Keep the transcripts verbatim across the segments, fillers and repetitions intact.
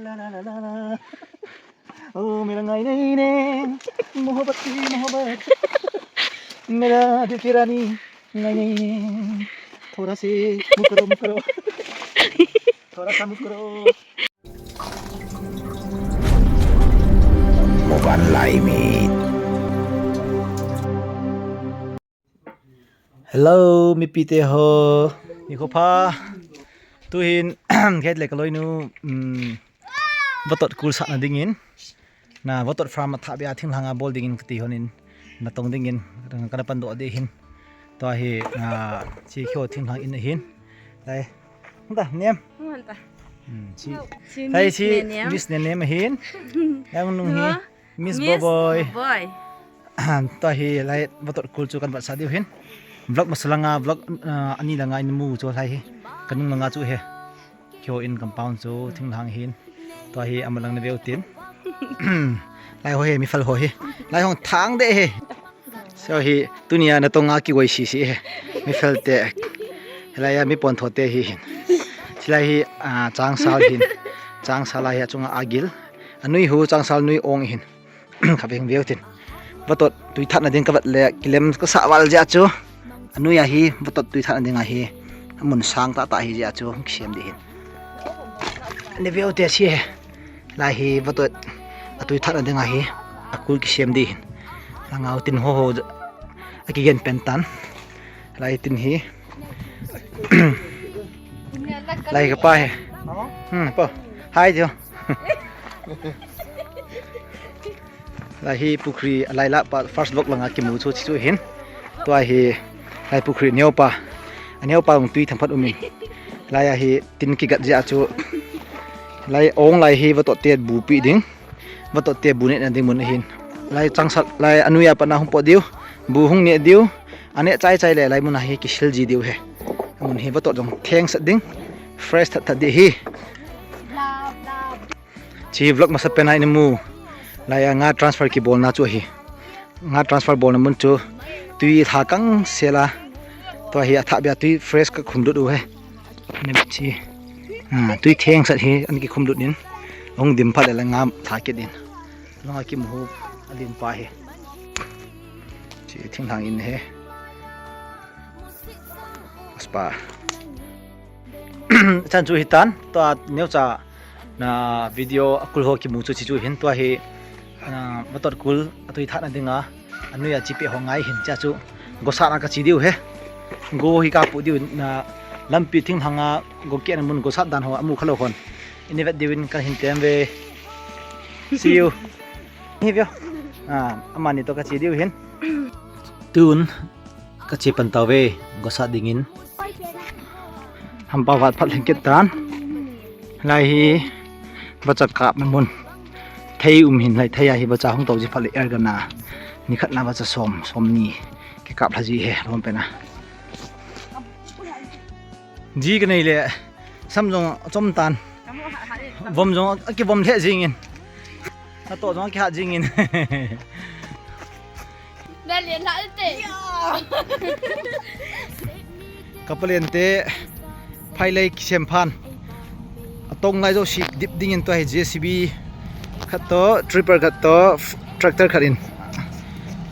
ला, ला, ला, ला, ला। ओ मेरा नागिन ने, मोहब्बत की मोहब्बत। मेरा दिल की रानी, नागिन ने। थोड़ा से मुकरो, मुकरो। थोड़ा सा मुकरो। Mobile line. Hello, mipite ho. Nikho pha. Tuhin, gate le kaloinu, um, vatot kul sahna dingin. Na vatot farm a thah bia thinglhang a bol dingin kati honin. Natong dingin, kana pandoh ding ahin. Tua hi, ah, chi kho thinglhang in ahin. Lai. Hanta, nem. Hanta. Hmm, chi. Chi Lai Miss chi Nenem. Miss Nenem ahin. Yang nung hi. Miss Miss Boboy. Boboy. Tua hi lai vatot kul chu kan vatsah diu ahin. Vlog masa langa, vlog, ah, ani langa in mu chu lai hi. Kanung langa chu hi. Kho in compound chu thinglhang ahin. Tua hi amalang na veu tin. Lai ho hi, mi fel ho hi. Lai hong thang de hi. So hi, tunia natong a kigoi sisi hi. Mi fel te. Hilai a mi pon tho te hi hin. Hilai hi, ah, changsal hin. Changsal a hi achunga agil. Anui hu changsal nui ong hin. Kha veng veu tin. Vatot tui thatna ding ka vat le kilem ka sah val jeh chu. Anui a hi vatot tui thatna ding a hi. Amun sang tah tah hi jeh chu kisem di hin. Ni veu te si he. Lai hi vatot atui thatna ding a hi. Akul kisem di hin. Langau tin ho ho akigen pen tan. Lai tin hi. Lai ka pa hi. Hmm, pa. Hai jo. Lai hi pukhri, lai la pa first vlog langa kimu chu chu hin. Tua hi lai pukhri neo pa. Aneo pa ung tui thang phat umin. Lai a hi tin kigat jeh chu. Lai ong lai hi vatot te bu pi ding. Vatot te bu nehna ding mun ahin. Lai changsal, lai anui a pat na hung pot diu. Bu hung neh diu. Aneh chai chai le lai mun a hi kisil ji diu he. Mun hi vatot jong theng sat ding. Fresh that that di hi. Chi vlog masa pen a in mu. Lai a nga transfer kibolna chu hi. Nga transfer bolna mun chu. Tui lha kang sela. Tua hi athah bia tui fresh ka khum lut u he. Nem chi. Ah, tui theng sat hi an kikhum lut in. Hung dim phat le nga lha kit in. Lunga kimu hu alin pa hi. Chi thinglhang in hi. Aspa. Chan chu hitan, tua neocha na video akul ho kimu chu chi chu hin tua hi, ah, vatot kul atui thatna dinga. Anui a chi pe ho ngai hin cha chu. Gosat na ka chi diu he. Go hi ka pu diu na lampi thinglhang a go ke na mun gosat dan ho amu kha lou hon. Ini vet diu in ka hin tem ve. See you. Hi veo. Ah, amani to ka chi diu hin. Tun ka chi pan tau ve. Gosat dingin. Hampa vat phat lhing kit tan. Lai hi vacha kap na mun. Thei um hin lai thei a hi vacha hung to ji phat le er gana. Ni khat na vacha som, som ni. Ki kap lha ji he, lom pe na. Ji ka nei le. Sam jong chom tan. Vom jong a kivom lheh jingin. Nato jong a kihat jingin. Na len la te. Kapalen te phailei kisem phan. Atong lai jo si dip dingin tua hi J C B khat to, tripper khat to, tractor khat in.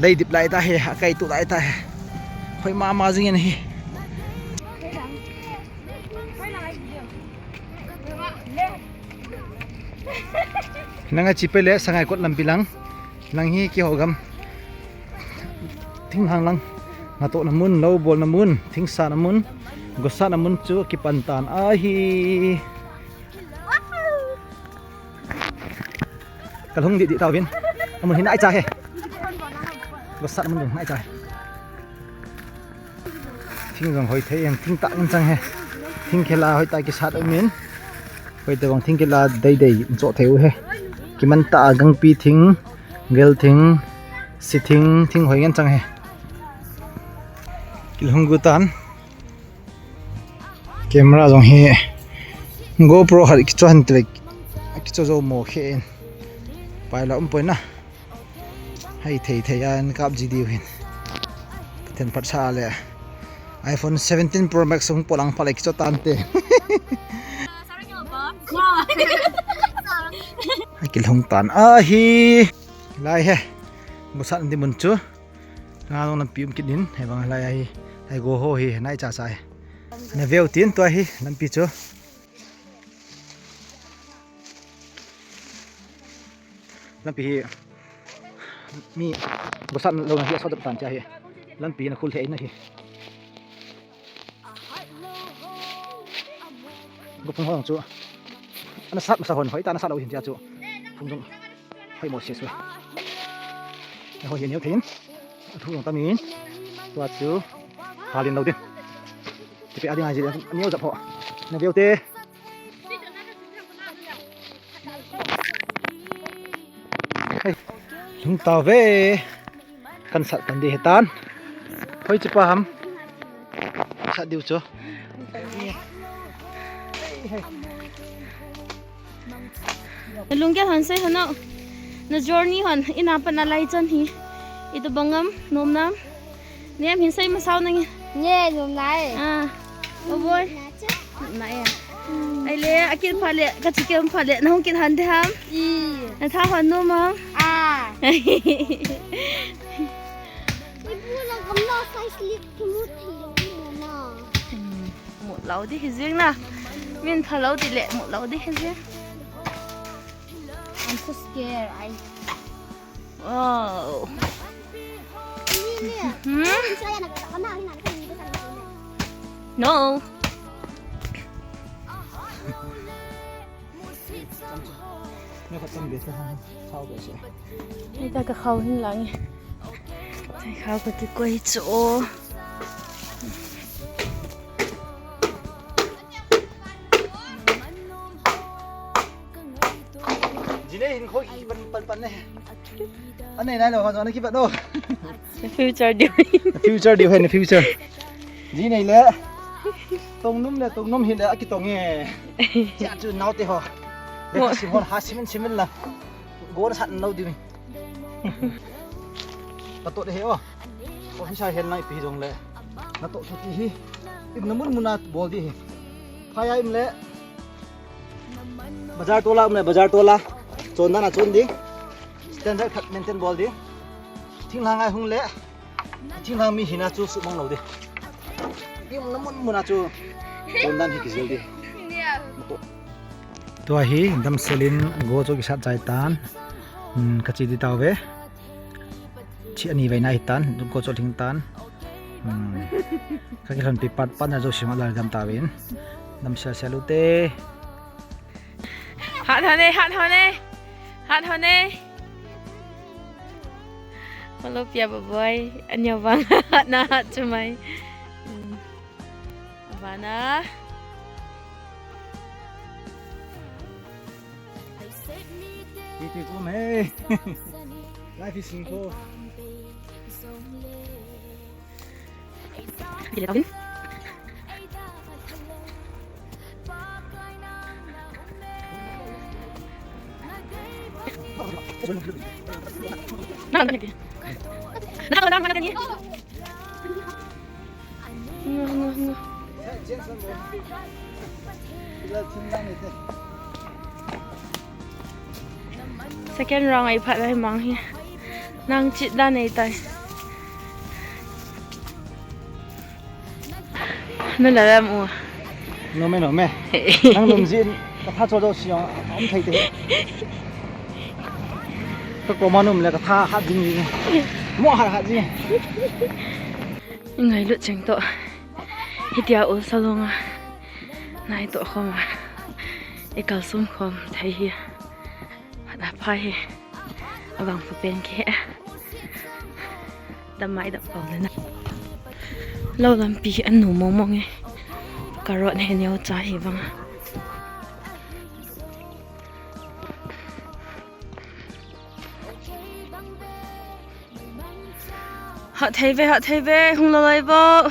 Lei dip lai ta hi, akai tu lai ta hi. Hoi mama jingin hi. Nang a chi pe le Sangaikot lampi lang. Nang hi kihou gam. Thinglhang lang. Natoh na mun, lou bol na mun, thingsa na mun, gosat na mun chu kipan tan ahi. Ka lhung didi tauvin. Amun hin ai cha he. Gosat na mun hin ai cha he. Thing jong hoi thei em, thing tah ngen chang he. Thing khela hoi tah kisat um in. Hoi te bang thing khela dei dei in cho thei u he. Kiman tah a gangpi thing, gel thing, si thing, thing hoi ngen chang he. Kilhung gu tan. Camera jong hi GoPro khat kicho han tele kicho jo mo khe in. Pai la um poi na. Hai thei thei an kap ji diu hin. Pathen phatsa le. iPhone seventeen Pro Max hung polang pha le kicho tan te. Kilhung tan ahi. Lai hi. Gosat ding mun chu. Nga long lampi um kit in. Hibang lai ahi. Lai go ho hi. Nai cha cha hi. Na veu tin tua hi. Lampi chu. Lampi hi mi gosat lou na hi asot tan cha hi. Lampi na khul thei na hi. Go phung hong chu. Ana sat masa hon hoi ta na sat lou hin cha chu. Phung jong hoi mo se su. Hoi hi neo thein. Thu jong tamin. Tua chu. Halin lou din. Tipe ading ai ji neo jap ho. Na veu te. Hei, lhung tau ve. Kan sat pan di hitan. Hoi chu pa ham. Sat diu chu. Na lunggel hon sei hon o. Na journey hon ina pat na lai chan hi. Itobang am, nom nam. Nem hin sei masau nang. Nge, nom nai. Ah. O boy. Nom nai. Ai le, akit pha le, ka chi kem pha le, na hung kit han de ham. I. Na tha hon nom ham. Ah. Ibu la kam la sai slip ki mu thi lo mo na. Mu lau di hi jing na. Min pha lau di le, mu lau di hi jing. I'm so scared. I Wow. Hmm? No. Ita ka khau hin lang. Ita khau ka kikoi chu. Jine hin kho ki pan pan pan ne. Anei nai lo ha jong na ki bat no. Na future diu. Na future diu hai na future. Jine le. Tong num le tong num hin le aki tong e. Cha chu nau te ho. Le mo. Ka sim hon ha simin simin la. Go na sat nau diu. Ka to de he o. Officer hen nai pi jong le. Na to chu ti hi. Im na mun mun a bol di hi. Phai a im le. Bazar tola um le, bazar tola. Chondan a chon di. Standard khat maintain bol di. Thinglhang a hung le. Thinglhang mi hina chu sumang lo di. Im na mun mun a chu. Chondan hi kijil di. Tua hi damsel in go chu kisat chai tan. Hmm, ka chi di tau ve. Chi ani vai nai tan, go chu lhing tan. Hmm. Ka kilhon pi pat pat na jo sima lal gam ta vin. Damsel sel u te. Hat hon e, hat hon e. Hat hon e. Malo pia ba boy. Anya vang hat na hat chu mai. Hmm. Avana. Titi kum he. Life is simple. Second round ai phat lai mang hi. Nang chit dan ai tai. Na la lam u. Nom e, nom e. Nang nom jin, ka tha cho jo si jong, um thei te. Ka koma nom le ka tha hat jing jing. Mo hat hat jing. Ngailut cheng toh. Hitia ul salonga. Nai toh khoma. I kalsum khom thei hi. Hat a pha hi. Avang pha pen ke. Dam mai dam pau le na. Lou lampi hi anu mong mong e. Carrot he neo cha hi vang. Hat thei ve, hat thei ve, hung lou lai vo.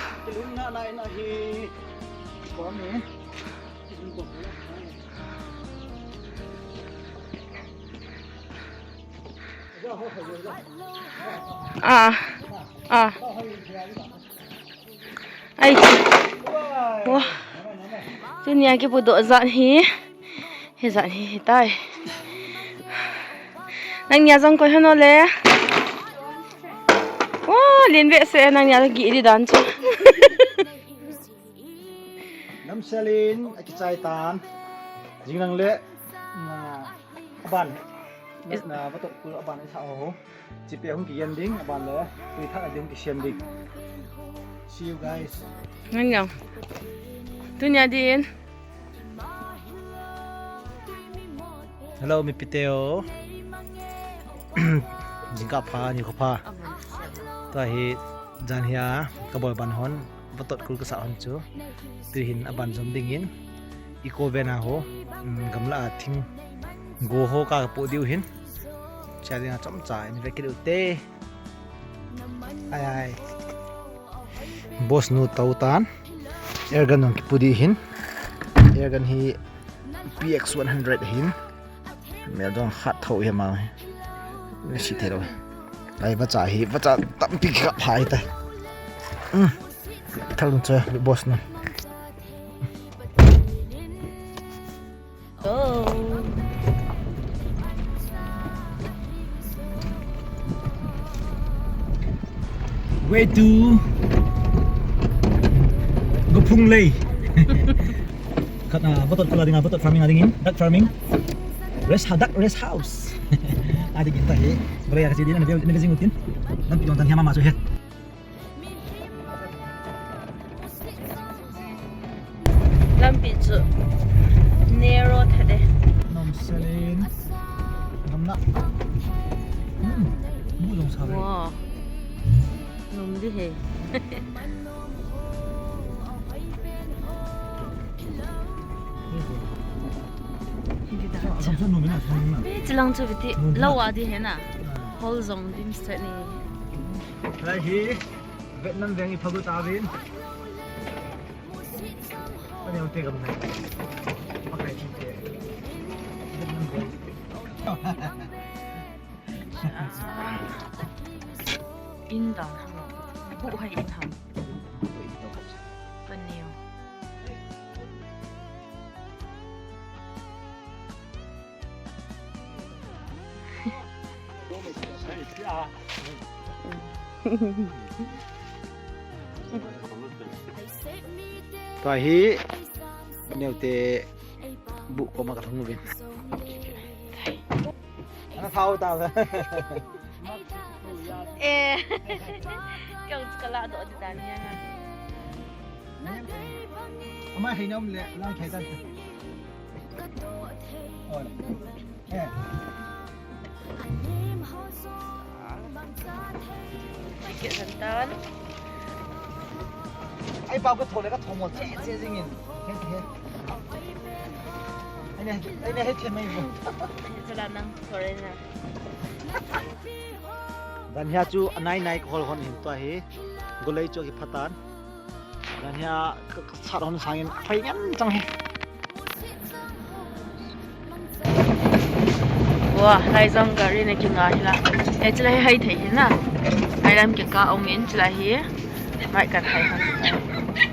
Ah, ah. Ai. Wah. Tunia kipu doh jat hi. Hijat hi hitai. Nangnia jong koi hon o le. O, lin ve se nangnia gi di dan chu. Namselin akichai tan. Jing nang le na aban. Na, na batot kul aban isa ho. Chipe hung kigen ding aban le. Tui thak a ding kisiam ding. See you guys. Nangnia. Tunia din. Hello, mipiteo. Jingkah pha, nikho pha. Tua hi jan hia kabol ban hon, batot kul kasa hon chu. Tuhin aban jom dingin. Eco van a ho, mm, gamla a thing. Go ho ka kapu diu hin. Cha dinga chomcha in vekit ute. Ai, ai. Boss nu tau tan. Airgun nong kipu di hin. Airgun hi P X one hundred hin. Mel dong khat tho hi mau. Ni si thei lo. Ai, vacha hi, vacha tampi kap hai ta. Hmm. Thal nu cha, boss nu. Go. Way to Gophung Lei. Khat na batot kul a dinga, batot farming a dingin, duck farming. Rest ha-, duck rest house. A dingin tahi. Boleh ya kasi din, na dia, na dia jing utin. Lampi dong tan hia mama chu he. Lampi chu narrow thade. Nom selin. Nom na. Hmm. Bu jong sa ve. Wow. Nom di he. Hi di da. Sa, sa nom na, sa nom na. Be chilang chu biti. Nom na. Lawa di he na. Ah. Hol jong dim set ni. Lai hi. Vietnam veng i phagu ta vin. Ani ang te gam nai. Pakai chi te. Vietnam veng. In dang hang. Bu hai in hang. Paniu. Tua hi neute bu koma kalhung uvin. Ana thau ta. Eh. Kau kala do di dan ya. Ama hei nom le lang khai tan. Oi. Eh. Ticket han tan. Ai, pau ka tho le ka tho mo che che jing in. He, he. Ai ne, ai ne, he che mai bo. Chala nang foreigner. Dan hia chu anai nai ka hol hon hin tua hi. Golei chu ki phatan. Dan hia ka, ka sat hon sangin phai ngen chang hi. Wa, lai jong gari na kinga hi la. Eh, chila hi hai thei hi na. Hai lam kika um in chila hi. Mai kan hai hon.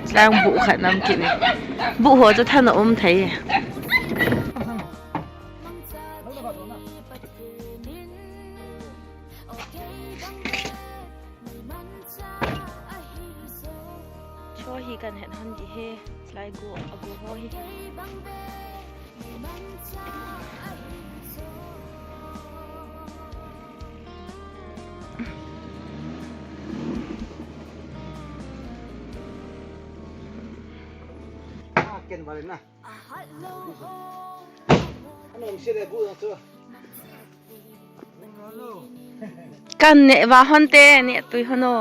Chila bu khat nam kini. Bu ho chu than a um thei. Cho hi kan het han di he, lai go, a go ho hi. Ah, ken balik na. Kan ne va hon te, ne tui hon o.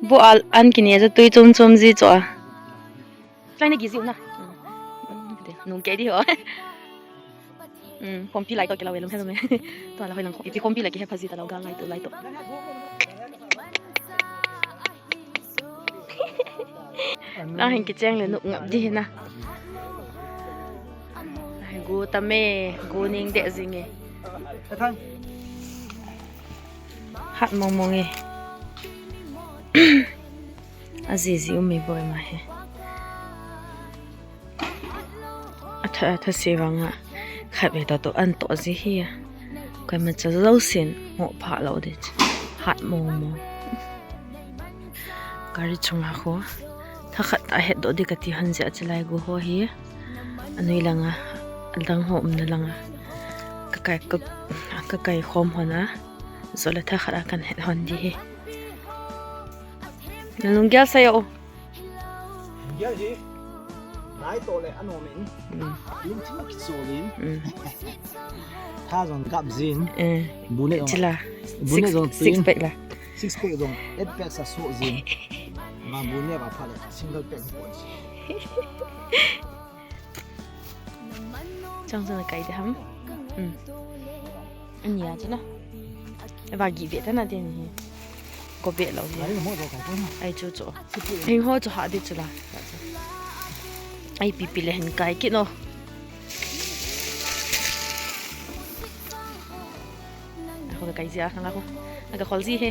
Bu al an kine ja tui chom chom ji cho a. Lai ne gi ji u na. Nung ke di ho. Um, khompi lai to kilau e lum he lum e. Tua la hoi lang kho. Ipi khompi lai kihe pha ji ta lau gal lai to lai to. Nang hin kicheng le nuh ngap di hina. Gu tame, gu ning de jing e. Hat mong mong e. A ji ji um mi boi ma he. A tha, a tha se vang a. Khatvei toh toh an toh ji hi. Koima cha jousen mo pha lou ding. Hat mo mo. Gari chunga khu. Thakhat a hetdoh ding kati hon jeh a chilai go ho hi. Anoi langa, adang ho umna langa. Kakai, ka, kakai khom hon a. Jole thakhat a kan het hon ding hi. Nalunggel sa yo. Lunggel hi, nai toh le anom in, mm, lungthim a kichol in. Mm. Tha jong kap jin. Eh. Bu ne jong, chila. Bu ne jong six, six pack la. Six pack jong, eight pack sa so jin. Ma bu ne ba pha le, single pack po. Chang chang kai de ham. Hmm. Ani a chuna. Eva gi ve ta na de ni. Ko ve lo ni. Ai chu chu. Hing ho chu ha de chu la. Ai pi pi le hin kai kit no. Ho kai ji a na ko. Na ka khol ji he.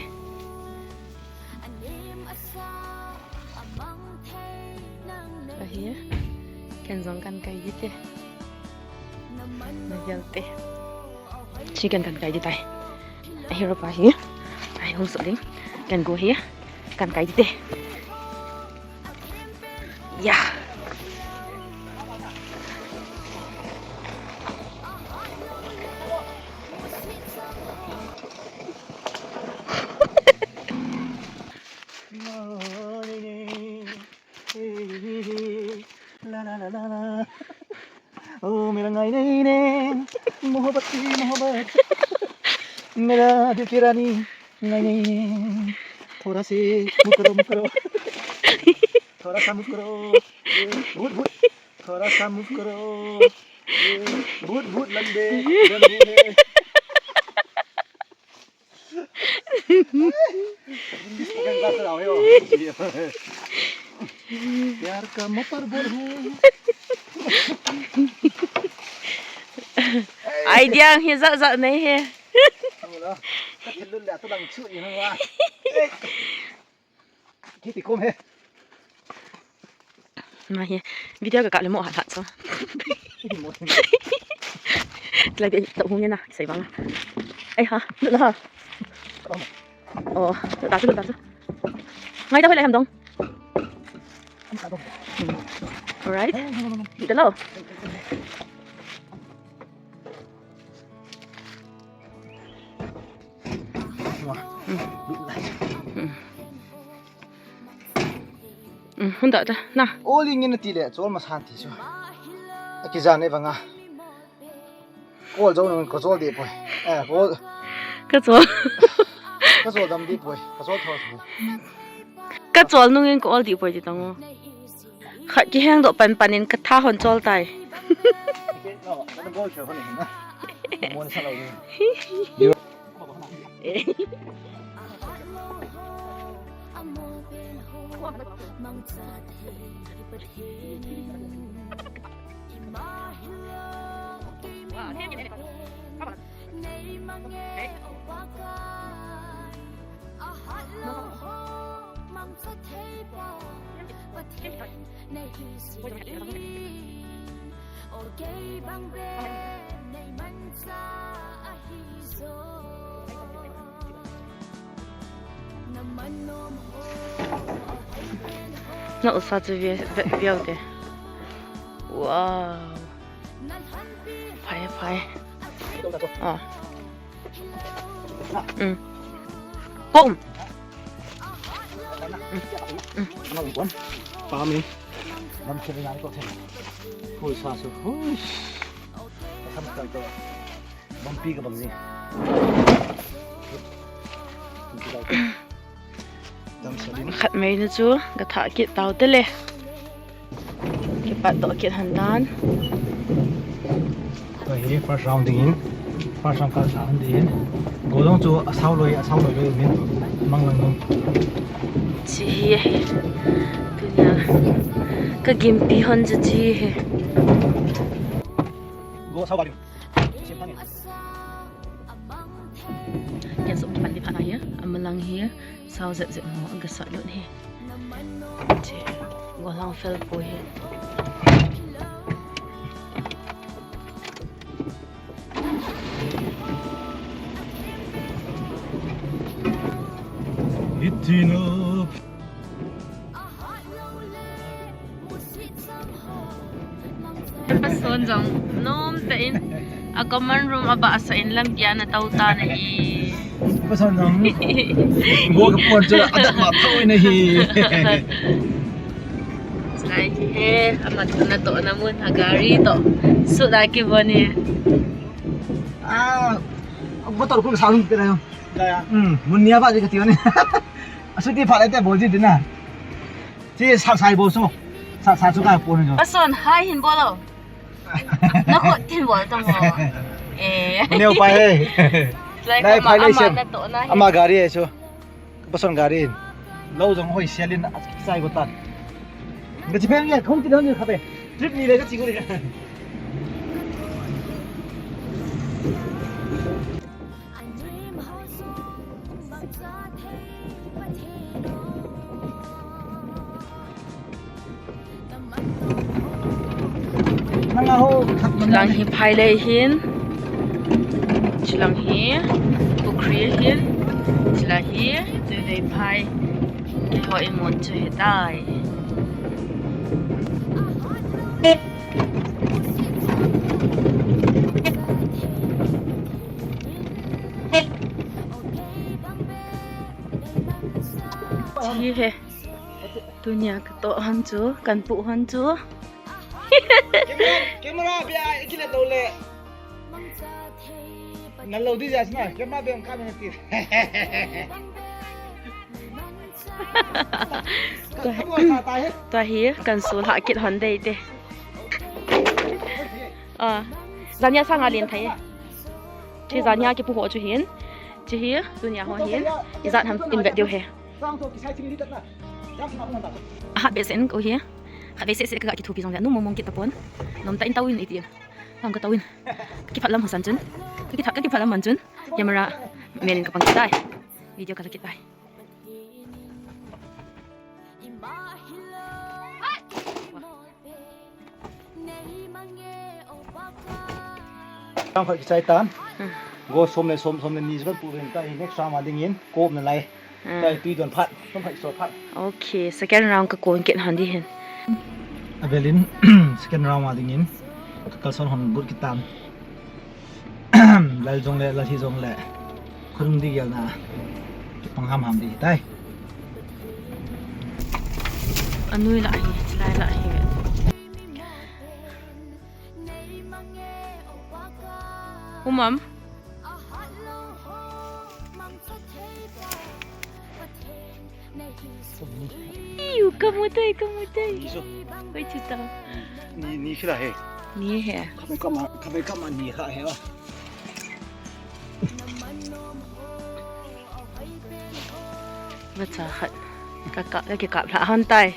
Ahi, ken jong kan kai ding te. Na gel te. Chi ken kan kai ding tai. Ahi ro pa hi. Ai hung so ding. Ken go hi. Kan kai ding te. Ya. La la la la la. ओ मेरा ngai नहीं ने, मोहब्बत की मोहब्बत। मेरा दिल तेरा नहीं, ngai नहीं ने। थोड़ा से move करो, move करो। थोड़ा सा move करो। ए, भूत, भूत। थोड़ा सा move करो। ए, भूत, भूत लंबे, लंबे है। प्यार का मोटर बोल है। Idea hi jat jat nei he. Kiti kom he. Ma hi, video ka kap le mo ha tha chu. Lai be to hung na, sai bang. Ai ha, lut na ha. Oh, lut ta chu, lut ta chu. Ngai ta hoi lai ham dong. Alright. Lut ta lo. Hmm, hun da da, na. Oli ngin ati le, chol masan ti chu. Akija ne vanga. Kol jo nung ko chol di poi. Eh, kol. Ka chol. Ka chol dam di poi. Ka chol tho. Ka chol nungin ko ol di poi ti tang o. Khat kiheng doh pan pan in ka tha hon chol tai. Na usa chu ve, ve, ve te. Wow. Phai, phai. Ah. Um. Kom. Um. Um. Pa mi. Lam khe ngai ko the. Hui sa su. Hui. Sam kai ko. Bampi ka bang ni. Khat mai na chu ka thah kit tau te le. Kipat doh kit han dan. Tua hi first round dingin, first round ka thah han dingin. Golong chu a sao loi, a sao loi loi min mang lang dong. Chi hi. Tunia. Ka gimpi hon chu chi hi. Go sao ba ding. Sim thang. Ken sum kipan di phat na hi, amalang hi, sao zep zep mo, aga sat lut hi. Che, golang fel po hi. Tino. Pason jong nom tah in a common room a bahsah in lampi a ana tou tan ahi. Pason jong. Go ka pon chu a dat ma thou in ahi. Lai he, ama thuna tohna mun a gari toh. Sut a kivon e. Ah, motor ko sa lung te na. Hmm, mun nia ba di ka ti ni. Asuti pha le te bol di na. Chi sa sai bol so. Sa sa chu ka pon jo. Pason hai hin bol lo. Na khut hin bol tong ho. Eh. Neo pai he. Lai nai ka pai ma le ama sem. Na tohna he. Ama gari he chu. Pason gari in. Lou jong hoi sial in a sai go tan. Ga chi pen nge khong ti dong ni kha pe. Trip ni le ka chi go ni. Nang a ho khat man. Lang hi phai lei hin. Chilang hi pukhri hin. Chilang hi tuivei phai. Keiho imun chu hitai. Chi he. Tunia ka toh hon chu, kan puh hon chu. Camera, camera bia ikile to le. Nalo di jas na, camera bia ka na ti. Tua hi kan sulha kit hon dei te. Ah, jania sanga len thei. Chi jania kipu ho chu hin. Chi hi, tunia ho hin. Ijat ham in vet diu he. Ahat behseh in ko hi. Khatvei seh seh ka ga kithopi jongle, nu mong mong kit tapon. Nom tah in tao in iti. Ham ka tao in. Kiphat lam ho san chun. Ka kitha, ka kiphat lam man chun. Camera man in ka pang kit tai. Video ka la kit tai. Tang khat kichai tan. Hmm. Go som le som, som le ni chu kan pu ven ta hi next round a ding in kop na lai. Hmm. Tai tui don phat, som khat so phat. Okay, second round ka kon kit hon di hin. Avel in second round a ding in ka kalson hon but kit tan. Lal jong le, lal hi jong le. Khurung di gel na. Kipang ham ham di tai. Anui la hi, chilai la hi. Umam. Iu, kamu tai, kamu tai. Ni so. Oi, chita. Ni, ni sila he. Ni he. Khatvei kama, khatvei kama ni kha he wa. Vacha khat. Ka, ka, ka kikap lha hon tai.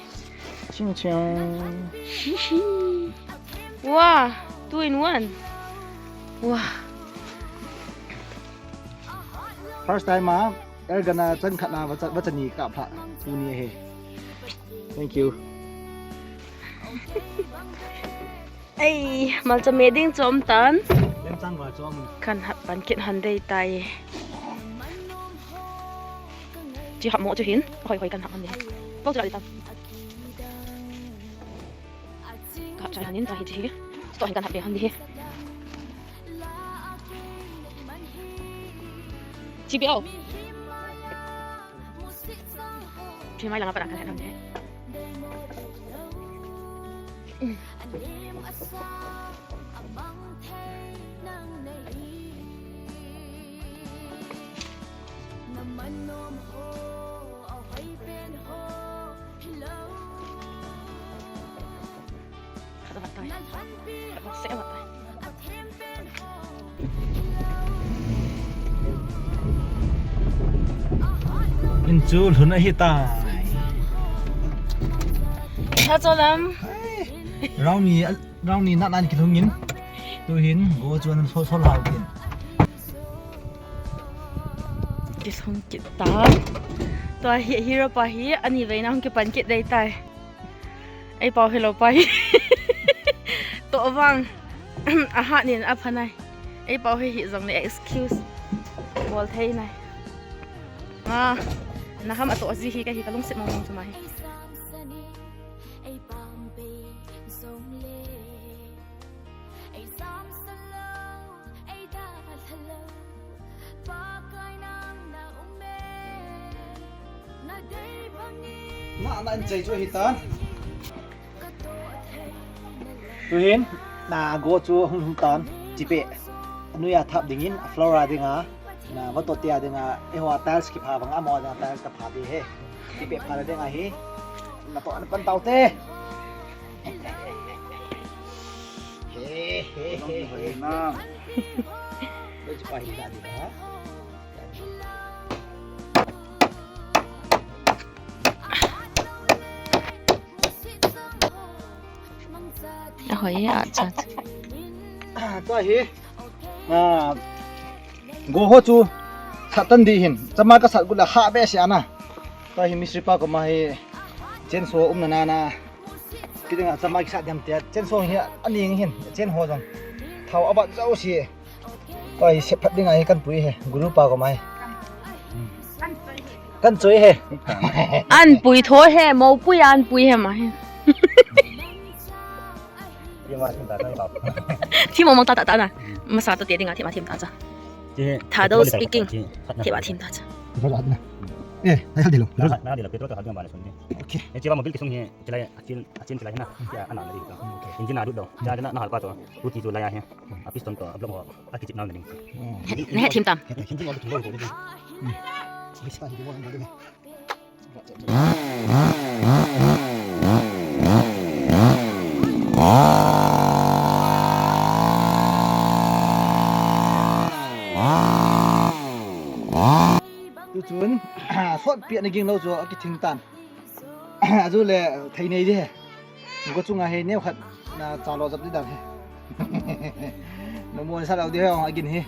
Ching ching. Hi hi. Wow, two in one. Wow. First time a, air gun a chan khat na vacha, vacha ni kap lha. Tuni he. Thank you. Ei, malcha me ding chom tan. Lem chang va chom. Kan hap pan kit hon dei tai. Chi hap mo chu hin, hoi hoi kan hap hon dei. Pau chu la di tan. Ka hap chai hon in ta hi chi hi. Sto hin kan hap dei hon dei hi. Chi bi au. Themai langa pat a kan het ham te. Khat a vat tai. Khat a seh a vat tai. In chu lhun ahi tai. Tha cho lam. Round ni, round ni natna in kilhung in. Tu hin go chu an sol sol hau tin. Kisong kit tan. Tua hi hero pa hi ani veina hung kipan kit dei tai. Ei pau hello pa hi. Toh vang. Ahat nin apha nai. Ei pau hi hi jong le excuse bol thei nai. Ah. Naham atoh ji hi kahi, kalungset mong mong chu ama hi. Na, na in chai chu hitan. Tuhin, na go chu hung hung tan, chipe. Anuia thap dingin, a floor a dinga, na vato tia dinga, eiho a tiles kipha vang, amo dinga tiles kapha di he. Chipe pha dinga hi, na to an pan tau te. He, he, he, he. Lo chipa hi na di ha. Ahoi, acha. Tua hi. Ah, go ho chu satan di hin. Chama kasat gula ha be si ana. Tua hi mistri pa koma hi. Chen so um na na na. Kidinga chama kisat dem te. Chen so hi aning hin. Chen ho jong. Thao abat jau si. Koi sephat ding ahi, kan pui he, guru pa ko mai. Kan choi he. An pui tho he, mo pui an pui he ma he. Ye ma thim ta ta ba. Thim mo ta ta ta na. Masa to te ding a thim a thim ta cha. Thado speaking. Thim a thim ta cha. Eh, na dilo. Na dilo, petrol ta ha ding ba na sun. Okay. Eh, che ba mobil kisung he, che lai, achin, achin che lai na. Ya, ana na dilo. Okay. Engine a du do. Ja na na hal pa to. Tu ti tu lai a he. A piston to, a block ho, a kichip nau na ding. Oh. Na he thim tam. Engine ho kichip nau na ding. Hmm. Bisa di mo mo ding. Tu chun, sot piah na ging lou chu, a kithing tan. Aju le thei nei di he. Go chunga he neo khat na cha lo jap di dan he. No mo sa lo di he, a gin he.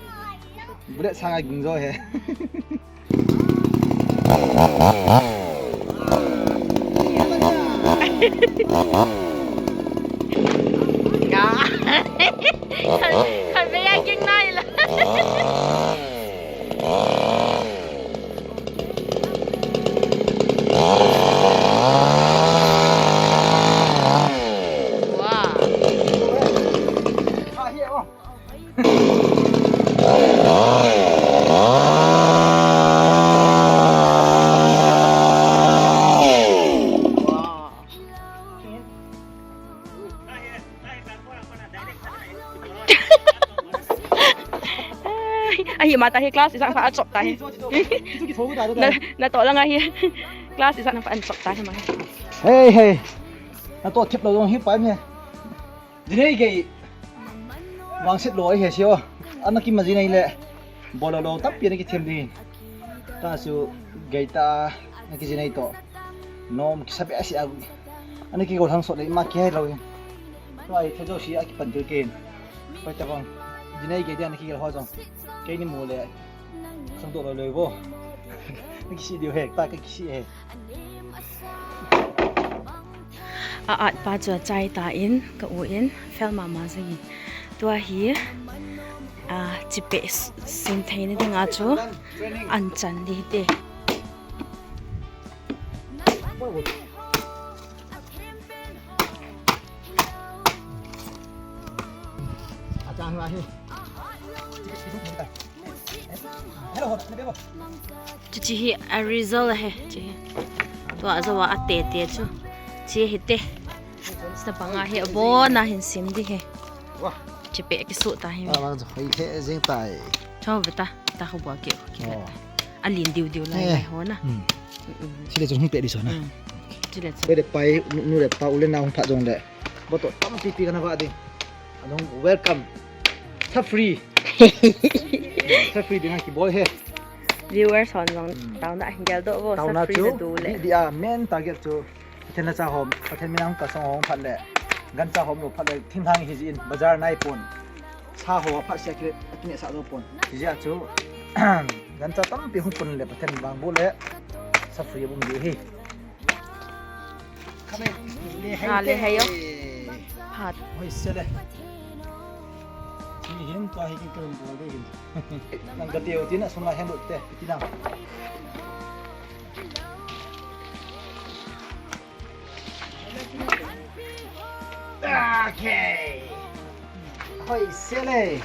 Bullet sang a ging jo he. Nga. Khan, khan ve a ging nai la. Ahi, mata hi class isang pa achop ta hi. Na, na to lang ahi. Class isang pa achop ta hi ma. Hey, hey. Na to thip lo dong hi pa mi. Dinei gei. Vangset lo ahi si o. Ana ki ma dinei le. Bolo lo tampi ana kithem ding. Ta su gei ta ana kijinei to. Nom kisa be si a. Ana kigol hang sot le ma kihei lou. Tua hi thei jouse a kipan til ken. Pai ta vang. Dinei gei dia ana kigel ho jong. Keini mu le. Sang to lo lo bo. Ana kisi diu he, ta ka kisi he. A at pa chu achai ta in, ka u in, fel mama jeng in. Tua hi, a, chipe s-, sin theina dinga chu an chan di te. Chuche hi a result ahi, che hi. Tua jou a tete chu. Che hi te. Sa panga hi abon a hin sim di hi. Wah. Chipe kisu ta hi. Ah, vang jo. Hoi the jeng tai. Chau ve ta. Ta ho bua ki, ki ve ta. Oh. A lin diu diu lai lai ho na. Hmm. Mm, mm. Chule chu hung pe di so na. Mm. Chule chu. Pe de pai, nu, nu le pa u le nao hung pha jong le. Bottle tampi pi kana va ding. Anung welcome. Sa free. Sa free dinga kibol he. Viewers hon jong, hmm, taona hin gel doh vo, taona sa free chu, na du le. Di, di a main target chu. Pathen la cha hom, Pathen mina hung kalsong hom phat le. Gancha hom lou phat le, thinglhang hi jin, bazar nai pon. Sa ho phat sia kile, akine sa jo pon. Hijeh a chu, gancha tampi hung pon le, Pathen vang bu le. Sa free bum di hi. Ah, le hai o. Phat. Hoi se le. Hi hin tua hi kin kin bol de hin. Nang ka teu tin a sunga hen lut te, ti nang. Okay. Hoi sele.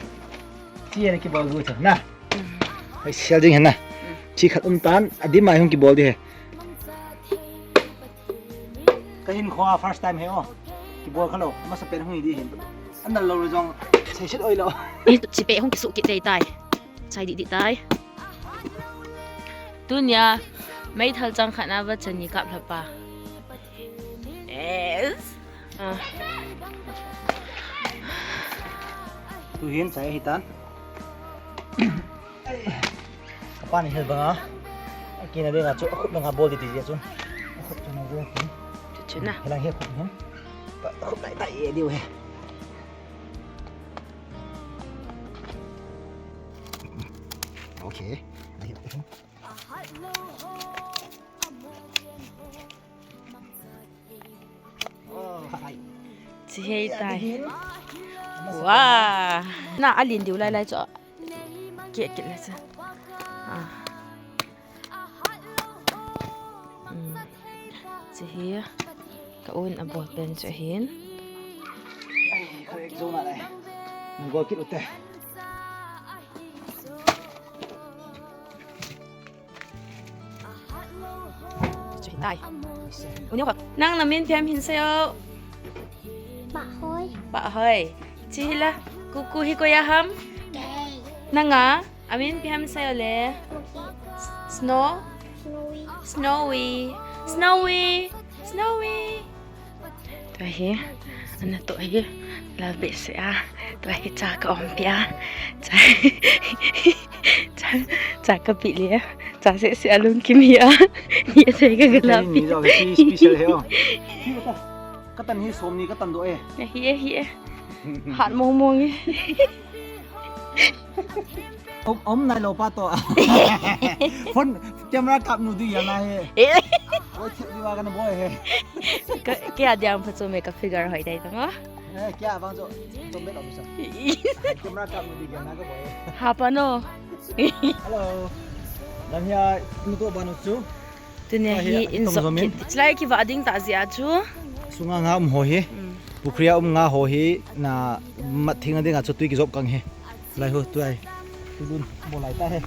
Chi na kibol gu cha na. Hoi sel ding na. Chi khat um tan, adim mai hung kibol di he. Ka hin khoa first time he o. Kibol kha lo, masa pen hung hi di hin. An nal lo le jong, sei sit oi lo. Eh, chi pe hung kisu kit dei tai. Chai di di tai. Tunia, meithal chang khat na va chani kap lha pa. Yes. Ah. Tu hin chai hi tan. Ka pa ni hel banga. Kina de nga chu, akhut banga bol di ti chu. Akhut chu na bol ti. Chu chu na. Helang he khut hin. Akhut lai tai e diu he. Okay. Chi hei tai. Wow. Na alin diu lai lai chu. Ke ke le chu. Ah. Hmm. Chi hi. Ka un a bol pen chu hin. Ai, ka ek zo na lai. Nang gol kit u te. Chu hi tai. U neo ka. Nang na min ipi ham hin seiyo. Pahoi. Pahoi. Chi hi la. Kuku hi koi a ham? Kei. Nang a. Amin ipi ham seiyo le. Kuki. Snow. Snowy. Snowy. Snowy. Snowy. Tua hi, ana to hi, la behseh a. Tua hi cha ka umpi a. Cha, cha, cha ka pi le. Cha seh seh a lungkim hi a. Ni a sei ka ga la pi. Ni lo hi special he o. Ka tan hi som ni ka tan doh e. Hi e, hi e. Hat mong mong e. Om, om nai lo pa to. Phone camera kap nu di ya na he. Eh. Oi, thip di wa ka na boi he. Ka, kei a diam pha chu me ka figure hoi dai tang o. Eh, kei a bang chu, chu me lo mi sa. Camera kap nu di ya na ka boi. Ha pa no. Hello. Lam hia nu to ba nu chu. Tunia hi in jop kit. Chulai kiva ding ta jia chu. Sunga nga um ho hi. Hmm. Pukhri a um nga ho hi na mat thing a ding a chu tui kijop kang hi. Lai ho tuai. Tulun bo lai ta he.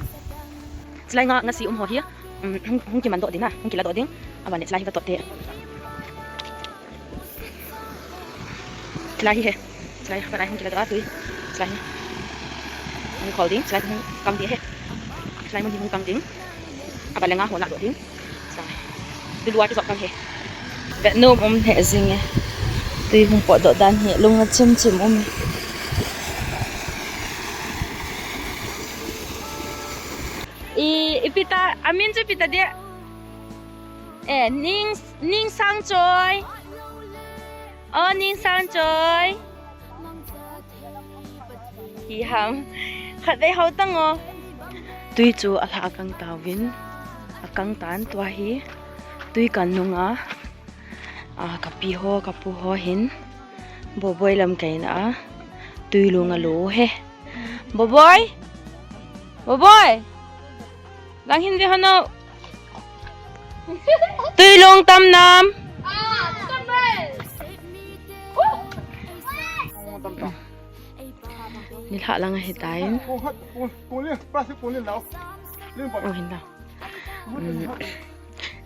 Chulai nga, nga si um ho hi. Um, hung, hung kiman doh ding a, hung kila doh ding. Aban le chulai hi va tot te. Chulai hi he. Chulai, chulai hung kila doh a tui. Chulai hi. Hung khol ding, chulai hung kang ding he. Chulai mun hi hung kang ding. Aban le nga ho la doh ding. Chulai. Tui lua kijop kang he. Vet nom um he jing e. Tui hung pot doh dan hi lung a chim chim um e. I, ipi ta, amin chu ipi ta dia. Eh, ning, ning sang choi. O, ning sang choi. Hi ham. Khat vei hau tang o. Tui chu a lha a kang tauvin. A kang tan tua hi. Tui kan nung a. A, ka pi ho, ka pu ho hin. Boboi lam kaina a. Tui lung a lu he. Boboi. Boboi. Lang hin ve hano. Tui long tam nam. Nilhah lang ahi tain. Oh, hin la.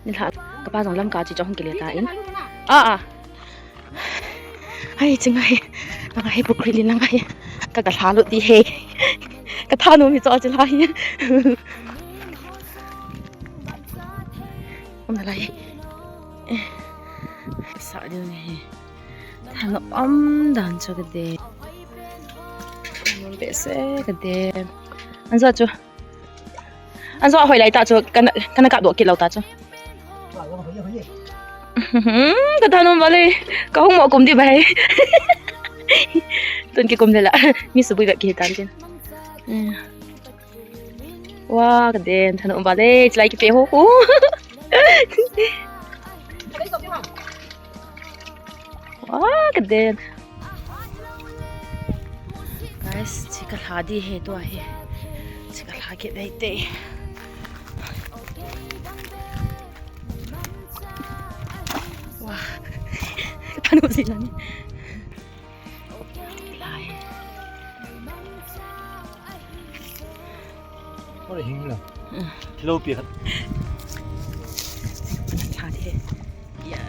Nilhah, kapa jong lam ka chi chong kile tain. Ah, ah. Hai, chingai. Lang hai, pukhri li lang hai. Ka, ka lha lut di he. Ka thanom hi cho chi lai. Um na lai. Sa di ni he. Thanom dan cho ka de. Thanom behseh ka de. An jo chu. An jo hoi lai ta chu, kana, kana kap doh kit lou ta chu. Ka thanom vale, ka hung mo kum di bai. Tun kikum le la, mi subui ba ki tan tin. Wa, ka den, thanom vale, chulai kipe ho ko. Wa, ka den. Guys, chi ka lha di he tua hi. Chi ka lha kit dei te. Wa. Ka thanom si na ni. Ore hing lo. Lo pi khat. Ana tha de. Ya.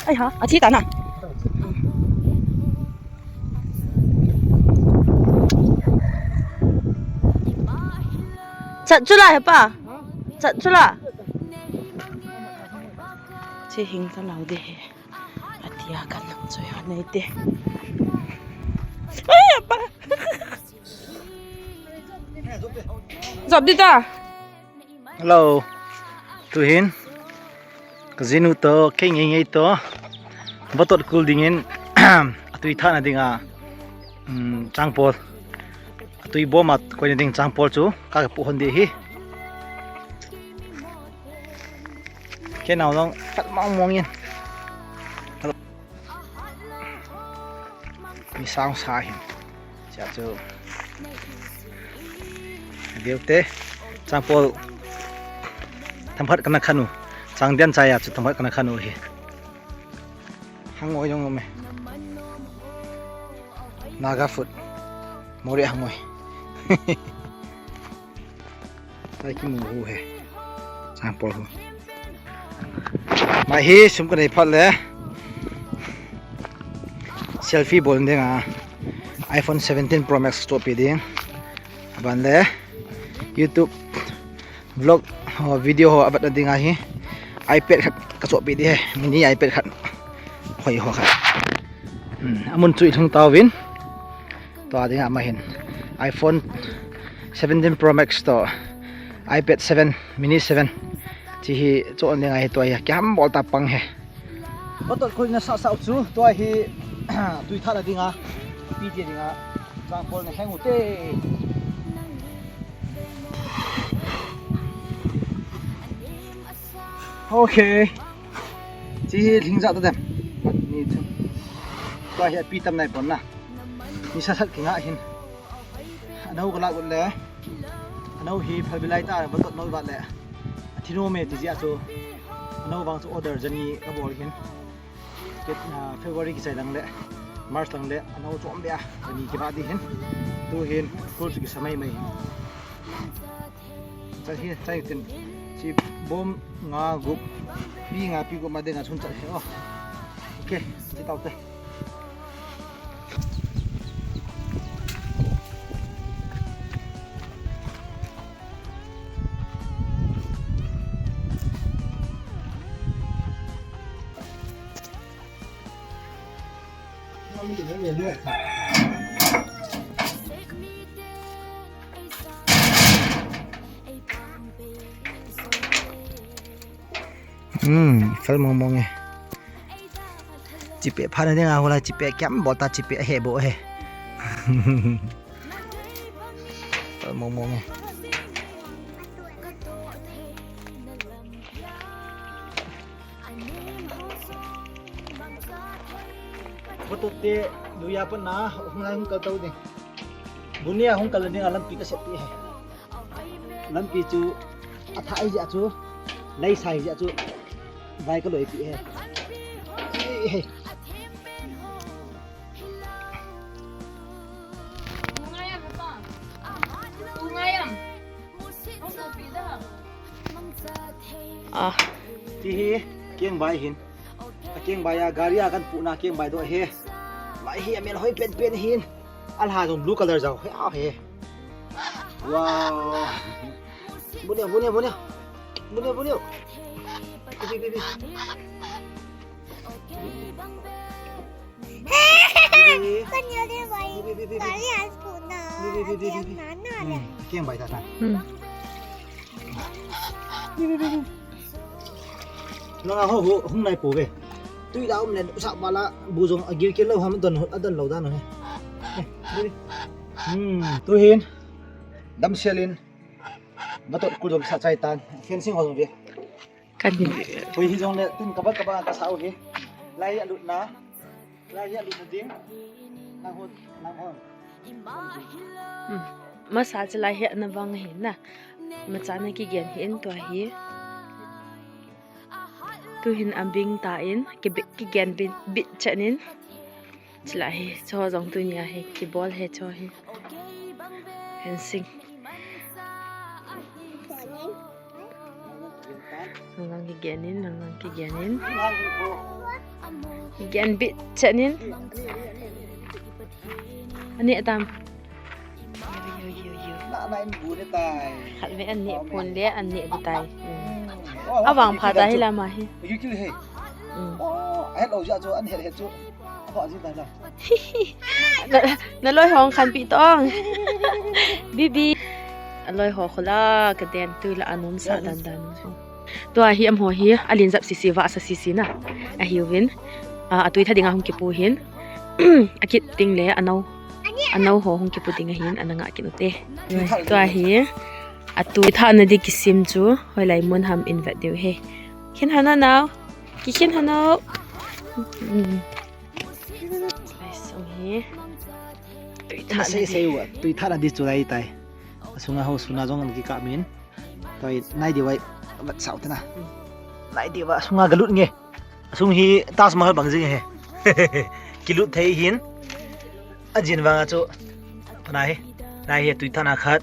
Ai ha, a thi ta na. Chat chu la he pa. Chat chu la. Che hing ta lau de he. A tia kan lam choi ha nei te. Ai pa. Jop di ta. Hello. Tuhin. Ka jinu to, kei ngei ngei to. Vatot kul dingin. Atui thana dinga. Um, changpol. Atui bom a koina ding changpol chu. Ka ka pu hon di hi. Kei nau dong. Kat mong mong in. Mi sang sa hin. Cha chu. Veu te. Changpol. Thamkhat kana khanu. Chang dian cha ya chu thamkhat kana khanu hi. Hangoi jong me. Naga food. Mori hangoi. Tai ki mu hu he. Changpol hu. Mai hi sum ka nei phat le. Selfie bol ding a. iPhone seventeen Pro Max chohpeh ding. Aban le. YouTube vlog ho video ho avetna ding a hi. iPad khat ka chohpeh ding he. Mini iPad khat. Hoi ho khat. Hmm, amun chu i lhung tauvin. Tua dinga ama hin iPhone seventeen Pro Max to iPad seven, Mini seven. Chi hi chon dinga hi tua hi kiam bol ta pang he. Vatot kul na sa sa chu tua hi tui thala dinga. Pi ti dinga. Changpol na heng u te. Okay. Chi hi lhing ja ta dem. Ni chu. Tua hi api tam nai pon na. Ni sa sat ki nga hin. Ano ka la le. Ano hi phalbilai ta ba tot nol ba le. Athino me ti ja chu. Ano bang chu order jani ka bol hin. Ke, ah, February ki chai lang le. March lang le. Ano chom be a. Jani ki ba di hin. Tu hin. Kul chu ki sa mai mai hin. Chai hi, chai tin. Chi bom nga gup. Pi nga pi gup ma de nga chun chai hi. Oh. Okay, chi tau te. Hmm, fel mong mong e. Chipe pha na ding a hola chipe kiam bol ta chipe he bo he. Fel mong mong e. Vatot te duya pa na hung lai hung kal tau ding. Bunia hung kal ding a lampi ka sep pi he. Lampi chu a thai ja chu lai sai ja chu vai ka loi pi he. He. Ah. Ti hi keng bai hin. A keng bai a gari a kan pu na keng bai do he. Mai hi a mel hoi pen pen hin. Alha jong blue color jao he a he. Wow. Bunio, bunio, bunio. Bunio, bunio. Bi, bi, bi. Con nhớ đi vậy. Bi, bi, bi, bi, bi. Tại vì anh phụ nợ. Bi, bi, bi, bi, bi, bi. Anh em nó nợ. Hmm. Keng bai ta ta. Hmm. Nang a ho ho hung nai po ve. Tui da um len usa bala bu jong a gil kil lo ham don a don lo da no he. Hmm, tu hin. Dam selin. Vatot kul jong sa chai tan. Fencing ho jong ve. Kan hin. Hoi hi jong le tun kaba kaba ka sa u hi. Lai a lut na. Lai hi a lut na ding. Nang hon, nang hon. Hmm. Masa chu lai hi na vang hi na. Macha na kigen hi in tua hi. Tu hin a bing ta in, ki bi-, kigen bit, bit chan in. Chila hi, cho jong tunia hi, kibol hi cho hi. Fencing. Nang nang kigen in, nang nang kigen in. Kigen bit chen in. Ani atam. Khat ve an neh pon le an neh di tai. Avang pha ta hi lama hi. Na loi hong khan pi tong. Bibi. A loi ho khola ka den tui la anom sa dan dan. Tua hi am ho hi alin jap sisi va sa sisi na. Ahiuvin. A tui tha dinga hung kipu hin. Akit ting le anau. Anau ho hung kipu ding ahin, ana nga kit ute. Tua hi, a tui thah na di kisim chu, hoilai mun ham in vet diu he. Khin hana nau. Ki khin hana. Lai sung hi. Tui thah na di. Tui thah na di chu lai tai. Asunga ho suna jong an kikap min. Toi nai di vai vat sau tena. Nai di va sunga galut nge. Asung hi Taj Mahal bang jing he. Kilut thei hin. Ajin vang a chu. Pana hi. Nai hi tui thana khat.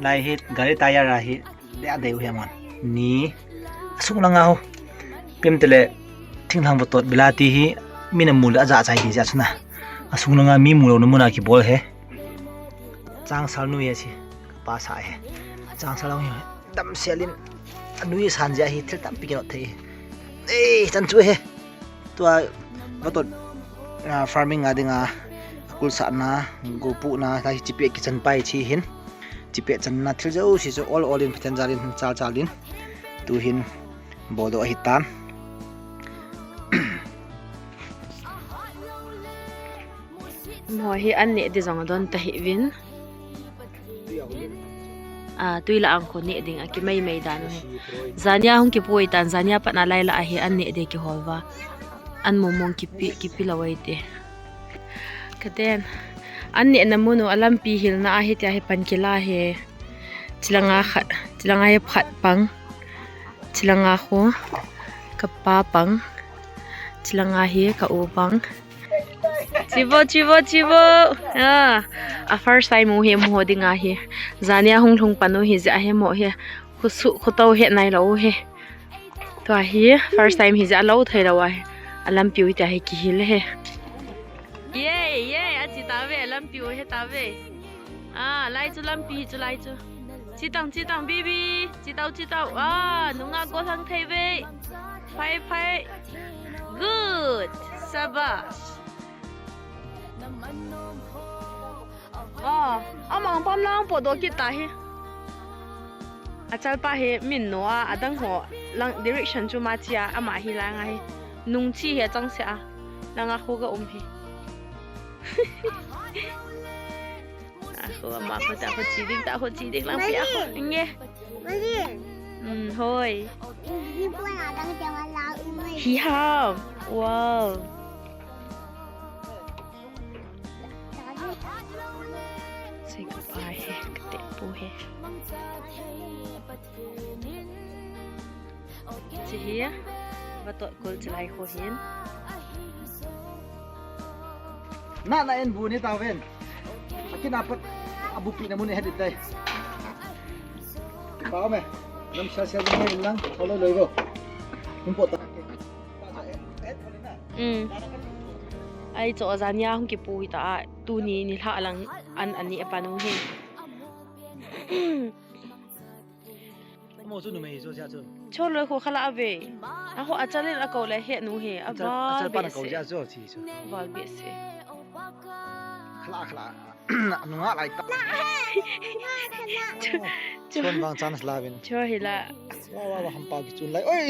Nai hi gari tayar a hi. Dia deu he mon. Ni. Asung langa ho. Pim tele. Thinglhang vatot bilati hi. Mina mul aja chai di ja chuna. Asung langa mi mul na muna kibol he. Changsal nui a si. Pa sa he. Changsal ang hi. Dam selin. Anui san ja hi thil tampi kinot thei. Ei, chan chu he. Tua vatot, ah, farming a dinga. Kul sa na, go pu na, ta hi chipi kichan pai chi hin. Chipi chan na thil jo si jo all all in piten jalin chal chalin. Tu hin. Bodo ahi tan. Mo hi an neh di jong adon ta hi vin. A, tui la ang kho neh ding a kimai mai dan u hi. Jania hung kipui tan, jania pat na lai la ahi an neh di kihol va. An mong mong kipi, kipi la wai te. Ka ten. An neh na mun u a lampi hilna ahi tia hi pan kila hi. Chilanga khat, chilanga hi phat pang. Chilanga khu ka pa pang. Chilanga hi ka u pang. Chivo, chivo, chivo. Ah, a first time u hi mo dinga hi. Jania hung lhung panu hi ja hi mo hi. Khusu, khuto hi nai lo hi. Tua hi first time hi ja lo thei lo a hi. A lampi u tia hi kihil hi. Ye, ye, a chi ta ve, a lampi u hi ta ve. Ah, lai chu lampi hi chu lai chu. Chitang, chitang, baby. Chitau, chitau. Ah, nunga go thang thei ve. Phai, phai. Good. Sabash. Ah, amang pam lang po do kita hi. Achal pa hi min no a, adang ho lang direction chu ma chia, ama hi lang a hi. Nung chi hi chang se a. Lang a khu ga um hi. A khu ama khu ta khu chi ding ta khu chi ding lang pi a khu nge. Mali. Hmm, hoi. Hi ham. Wow. Sei ka pa he, ka te pu he. Chi hi, vatot kul chilai kho hin. Na na en bu ni ta ven. Akina pat abu pi na mun he dit dai. Pa me. Nam sa sa ni lang, tholo loi go. Hum po ta. Mm. Ai cho jania hung kipu hi ta a, tuni nilhah lang an ani a panu hi. Mo chu numei chu sia chu. Cho loi khu khala ave. A ho achal in a ko le he nu he. A val be se. Sia chu chi chu. Val be se. Khala khala. Nunga lai ta. Chon vang chance la vin. Cho hi la. Wa wa wa hampa ki chun lai. Oi.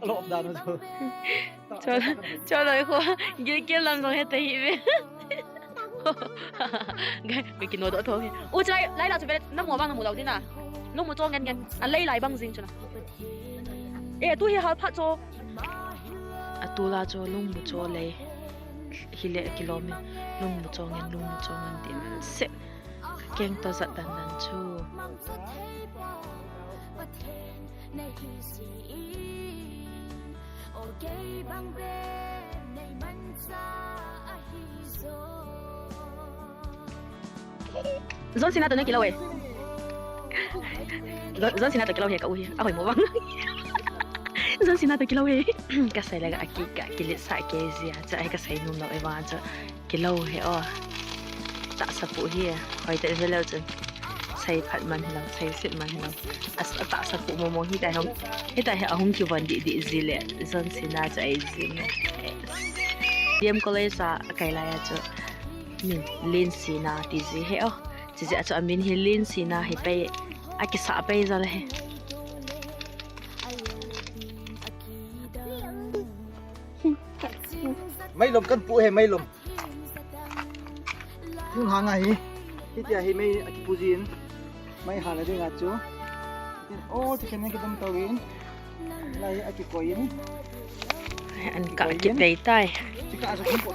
Alo da no. Cho, cho loi khu. Gil gil lam jong he te hi ve. Gai, gai kino do tho hi. U chai, lai la chu ve, na mo bang na mu lo dina. Lung mu cho ngen ngen. A lei lai bang jing chu na. E, tu hi hal pha cho. A tu la cho lung mu cho lei. Hi le kilom in. Lung mu cho ngen, lung mu cho ngen din se. Keng to zat dan dan chu. Nei bang be, nei mansa. John Cena toh nakilou e. John, John Cena toh kilou hi ka u hi. Ahoi mo vang. John Cena toh kilou e. Kasei le ka aki, ka kilet sah kei jia. Chu hi kasei nom lou e vang chu. Kilou hi o. Tahsa pu hi. Hoi te ve leu chun. Sei phat man hilou, sei sit man hilou. As, atahsa pu momo hi tai hung. Hi tai hi ahung kivon didi ji le. John Cena chu ahi ji. D M College a kai lai a chu. Min Lin Cena ti ji hi o. Chuche a chu amin hi Lin Cena hi pei. Akisa pei jal hi. Meilom kan pu hi, meilom. Tun hang ahi. Hitia hi mei akipu jin. Mei hala ding a chu. O, ti ken kidam tawin. Lai akikoi in. An ka kipei tai. Ti ka sa kin po.